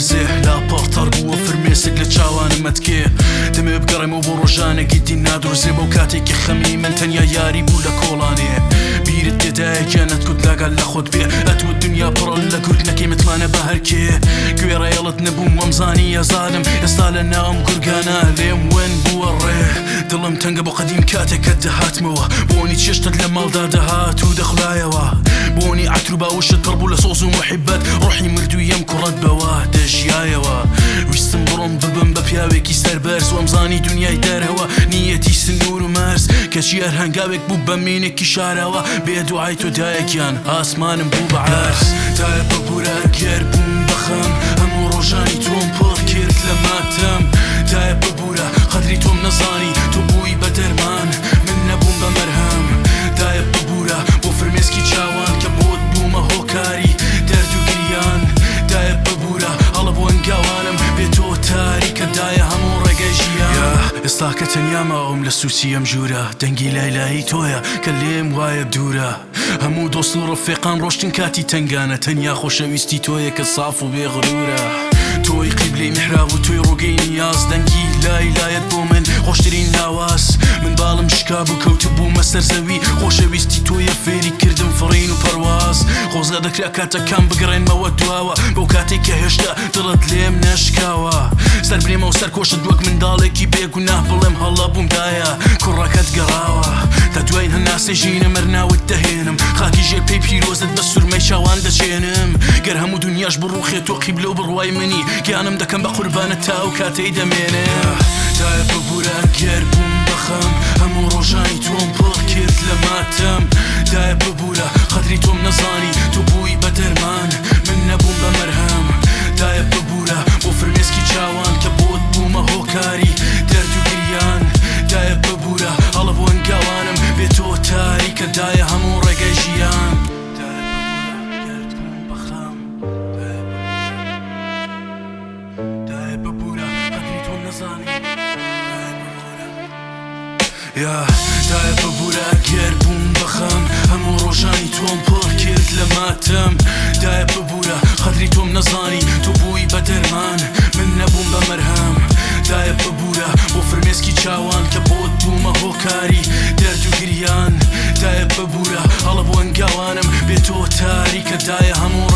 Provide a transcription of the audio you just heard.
دەلەرزێ، لاپەڕ تەڕ بووە فرمێسک لە چاوانم ئەتکێ. دەمەوێ بگەڕێمەوە بۆ ڕۆژانێکی دی نادرۆزێ، بەو کاتێک کە خەمی من تەنیا یاری بوو لە کۆڵانێ. بیرت تێدایە گیان ئەتگوت لاگات لە خۆت بێ، ئەتوت دنیا پڕە لە گورگ نەکەی متمانە بە هەرکێ. گوێڕایەڵت نەبووم وامزانی ئازادم، ئێستا لە ناوم گورگانە لێم ون بووە ڕێ. دڵم تەنگە بۆ قەدیم کاتێک کە دەهاتمەوە، بۆنی چێشتت لە ماڵدا دەهات و دەخولایەوە، بۆنی عەتر و باوەشت پڕ بوو لە سۆز و موحیبەت، ڕۆحی مردووی ئەم کوڕەت بەوە دەژیایەوە. ویستم بڕۆم ببم بە پیاوێکی سەربەرز، وامزانی دونیای دەرەوە نییەتی سنوور و مەرز، کەچی هەر هەنگاوێک بوو بە مینێکی شاراوە، بێ دوعای تۆ دایە گیان ئاسمانم بوو بە عەرز. دایە ببورە گەر بووم بە خەم، هەموو ڕۆژانی تۆم پڕ کرد لە ماتەم. دایە ببورە قەدری تۆم نەزانی، تۆ بووی بە دەرمان من نەبووم بە مەرهەم. دایە ببورە بۆ فرمێسکی چاوان، کە بۆت بوومە هۆکاری دەرد و گریان. دایە ببورە هەڵە بۆ هەنگاوانم، بێ تۆ تاریکە دایە هەموو ڕێگای ژیان. ئێستا کە تەنیا ماوم لە سوچی ئەم ژوورە، دەنگی لای لایی تۆیە کە لێم وایە دوورە. هەموو دۆست و ڕەفیقان ڕۆشتن کاتی تەنگانە، تەنیا خۆشەویستی تۆیە کە ساف و بێ غرورە. تۆی قیبلەی میحراب و تۆی ڕووگەی نیاز، دەنگی لای لایەت بۆ من خۆشترین ئاواز. من باڵم شکابوو کەوتبوومە سەر زەوی، خۆشەویستی تۆیە فێری کردم فڕین و پەرواز. خۆزگە دەکرا کاتەکان بگەڕێنمەوە دواوە، بەو کاتەی کە هێشتا دڵت لێم نەشکاوە. سەر بنێمەوە سەر کۆشت وەک منداڵێکی بێ گوناه، بڵێم هەڵە بووم دایە کوڕەکەت گەڕاوە. تا دوایین هەناسەی ژینم هەر ناوت دەهێنم، خاکی ژێر پێی پیرۆزت بە سورمەی چاوان دەچێنم. گەر هەموو دونیاش بڕوخێ تۆ قیبلە و بڕوای منی، گیانم دەکەم بە قوربانت تا ئەو کاتەی دەمێنم. دایە ببورە گەر بووم بە خەم، هەموو ڕۆژانی تۆم پڕ کرد لە ماتەم. دایە ببورە قەدری تۆم نەزانی، تۆ بووی بە دەرمان من نەبووم بە مەرهەم. دایە ببورە بۆ فرمێسکی چاوان، کە بۆت بوومە هۆکاری دەرد و گریان. دایە ببورە هەڵە بۆ هەنگاوانم، بێ تۆ تاریکە دایە هەموو ڕێگای ژیان. دایە ببورە گەر بووم بە خەم، دایە ببورە، دایە ببورە قەدری تۆم نەزانی، دایە ببورە. یا دایە ببورە گەر بووم بە خەم، هەموو ڕۆژانی تۆم پڕ کرد لە ماتەم. دایە ببورە قەدری تۆم نەزانی، تۆ بووی بە دەرمان من نەبووم بە مەرهەم. دایە ببورە بۆ فرمێسکی چاوان، کە بۆت بوومە هۆکاری دەرد و گریان. دایە ببورە هەڵە بۆ هەنگاوانم، بێ تۆ تاریکە دایە هەموو